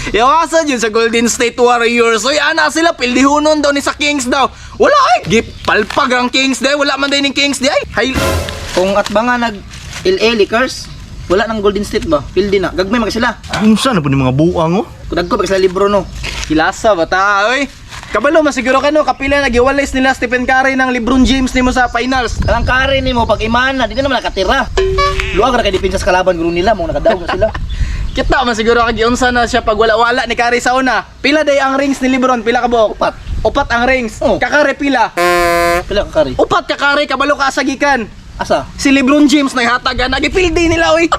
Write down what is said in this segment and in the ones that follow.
Yawasan yun sa Golden State Warriors. Uy, ana sila, pildihunon daw ni sa Kings daw. Wala ay, gipalpag ang Kings day. Wala man din yung Kings day. Hay, Kung at ba nga nag LA Lakers, wala nang Golden State ba? Pildi na. Gagmay man sila. Unsa na po ni mga buang oh? Kudagko pa sila libro no. Kilasa ba ta, oy? Kabalo, masiguro ka no, kapila nagiwalay nila Stephen Curry ng LeBron James nimo sa finals. Ang kare nimo pag imana, di na naman nakatira. Luwag ra kay depensa sa kalaban guro nila, mo nakadaog na sila. Kita masiguro ka giunsa na siya pag wala-wala ni Curry sa una. Pila day ang rings ni LeBron, pila ka buok? Upat. Upat ang rings. Oh. Kakare pila. Pila ka kare? Upat ka Curry, kabalo ka asagikan. Asa? Si LeBron James naghatagan, nagipildi nila oy.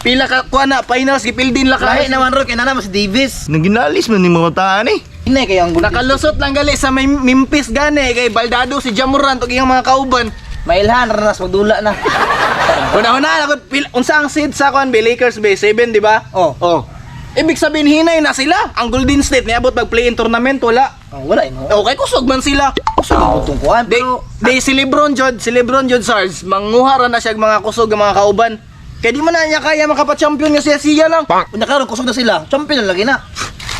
Pila ka kuha na finals gipildi nila ka. Lahi naman ro kay nana mas Davis. Naginalis man ni mga taan eh. Inay kay ang Golden Nakalusot lang gali sa may Memphis gani kay Baldado si Jamoran ug iyang mga kauban. Mailhan ranas magdula na. Una-una ako pila, unsa ang seed sa kuan be Lakers be 7 di ba? Oh. Oh. Ibig sabihin hinay na sila. Ang Golden State niabot mag play-in tournament wala. Oh, wala eh, no. Okay kusog man sila. Kusog ang butong kuan Di, pero di si LeBron jud, si LeBron jud Sarge, manguha ra na siya og mga kusog nga mga kauban. Kay di man na niya kaya makapa-champion nga siya siya lang. unya karon kusog na sila. Champion na lagi na.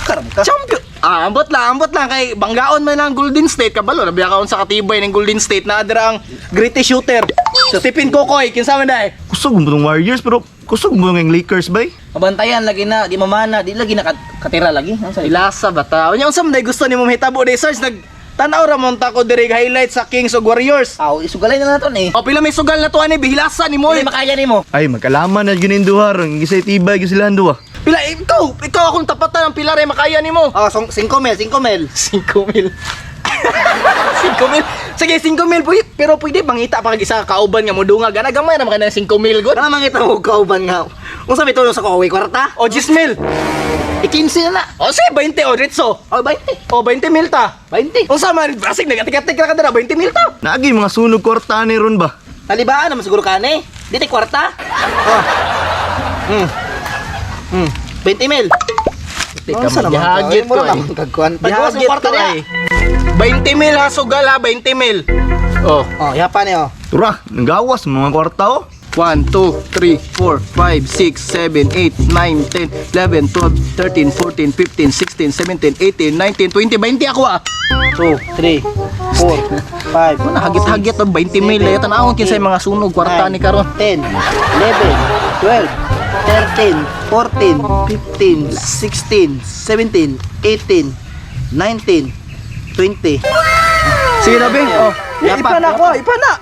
Karam ka. Champion. Ah, ambot lang kay banggaon man ang Golden State kabalo na biya kaon sa katibay ng Golden State na adira ang greatest shooter. Stephen Kokoy, kinsa man dai? Kusog mo tong Warriors pero kusog mo ng Lakers bay. Mabantayan lagi na, di mamana, di lagi na katira lagi. Ang sa Ilasa ba ta? Unya unsa man dai gusto nimo mahitabo dai Sarge nag tan-aw ra mon ta ko diri highlight sa Kings ug Warriors. Aw, isugalay na naton eh. O pila may sugal na to ani bihilasa ni mo. Hindi makaya nimo. Ay magkalaman na gyud duha ron gisay tibay gyud sila ang duha. Pila ikaw akong tapatan ang pila ray makaya nimo. Oh, 5 mil, 5 mil. 5 mil. 5 mil. Sige, 5 mil pwede, pero pwede mangita pa kag isa ka kauban nga modungag ana gamay ra man ka ng 5 mil gud. Kana mangita mo kauban nga. Unsa may tulong sa kaaway kwarta? O 10 mil. I-15 na na. O sige, 20 o diretso. Oh, 20. O 20 mil ta. 20. Unsa man basig nagatik-atik ra ka dira 20 mil ta. Naagi mga sunog kwarta ni ron ba? Talibaan naman siguro kani. Di tay kwarta. Oh. 20 mil. Teka, gihagit ko eh. Gihagit Gihagit kwarta ko niya. eh. 20 mil ha, sugal ha, 20 mil. Oh. Oh, yapan niyo. Tura, nanggawas mga kwarta oh. 1, 2, 3, 4, 5, 6, 7, 8, 9, 10, 11, 12, 13, 14, 15, 16, 17, 18, 19, 20, 20 ako ah. 2, 3, 4, 5, Wala, hagit-hagit og 20 mil. Eh, tanawon kinsay mga sunog kwarta ni karon. 10, 11, 12, 13, 14, 15, 16, 17, 18, 19, 20. Sige na, Bing. Oh, Yapa, ipa na ako, yapa. ipa na.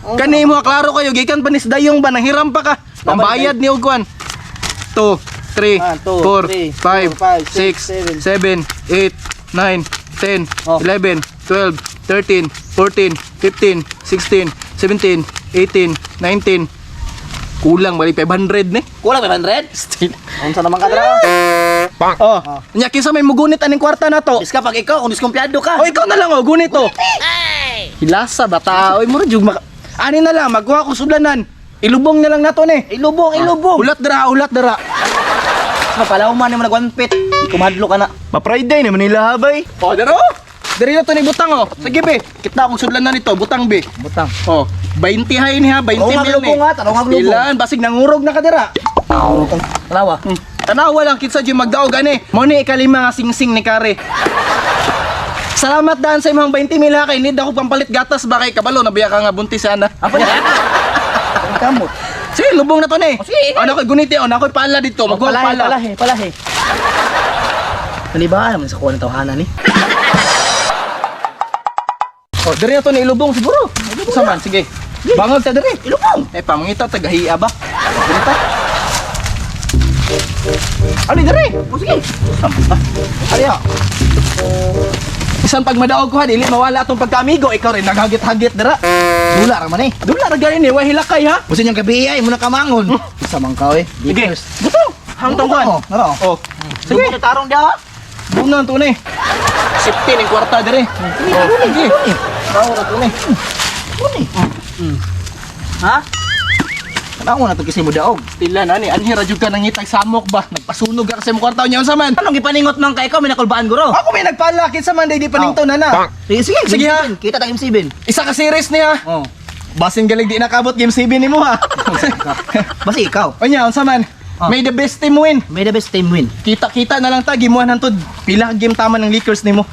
Kani mo klaro kayo gikan pa ni Dayong ba nanghiram pa ka. Pambayad ni og kwan. 2 3 1, 2, 4 3, 5 4, 6 5, 7 8 9 10 Oh. 11 12 13 14 15 16 17 18 19. Kulang bali 500 ni. Kulang 500? Unsa naman ka dra? Oh, nya kinsa may mugunit aning kwarta na to? Iska pag ikaw kung diskumpiyado ka. O ikaw na lang oh, gunit oh. Hilasa bata, oy mura jug maka. Ani na lang magkuha ko sudlanan. Ilubong na lang nato ni. Ilubong, ilubong. Ulat dara, ulat dara. Mapalaw man nimo nag one pit. Kumadlo ka na. Ma-Friday na Manila ha bay. Oh, dara oh. Diri na to ni butang oh. Sige be, kita akong sudlanan nito, butang be. Butang. Oh, 20 hay ni ha, 20 Tarong mil ni. aglubong, ha, tarong aglubong. Ilan, basig nangurog na ka dira. Tanawa. Tanawa lang kinsa jud magdaog ani. Mo ni ikalima nga singsing ni Kare. Salamat daan sa imong 20 mil ha kay need ako pampalit gatas ba kay kabalo nabiya ka nga buntis ana. Apa na? Kamot. Sige, lubong na to ni. Oh, sige. Ano koy guniti, ano koy pala dito, magkuha Palahe, pala. palahe, palahe. Nalibaan naman sa kuha ng tawhana ni. Oh, diri na to ni ilubong siguro. Sa man, sige. Bangag ta diri. Ilubong. Eh pamangita ta gahiya ba? Diri ta. Ano diri? O sige. Ariya. Bisan pag madaog ko ha, dili mawala atong pagkaamigo, ikaw rin naghagit-hagit dira. Dula ra man eh. Dula ra gani ni, way hilakay ha. Busin yung gabi ay mo na kamangon. Sa man ka eh. Sige. Butong. Hangtong kuan. Oh, naro. Oh. Sige. Sige, tarong dia. Bunan to ni. Safety ning kwarta diri. Oh, sige. Tao ra to ni. Kuni. Ha? Tanaw na to kasi mo daog. Tila na ni anhi ra jud ka nangitag samok ba? Nagpasunog ka kasi mo kwarta niya unsa man? Anong gipaningot man kay ikaw may nakulbaan guro? Ako may nagpala kinsa man day di paningto na na. Sige, sige, Sige, ha. game 7. Kita ta game 7. Isa ka series niya. Oh. Basin galing di nakabot game 7 nimo ha. Basta ikaw. Onya unsa man? Oh. May the best team win. May the best team win. Kita-kita na lang ta gimuhan hantod. Pila ka game tama ng Lakers nimo.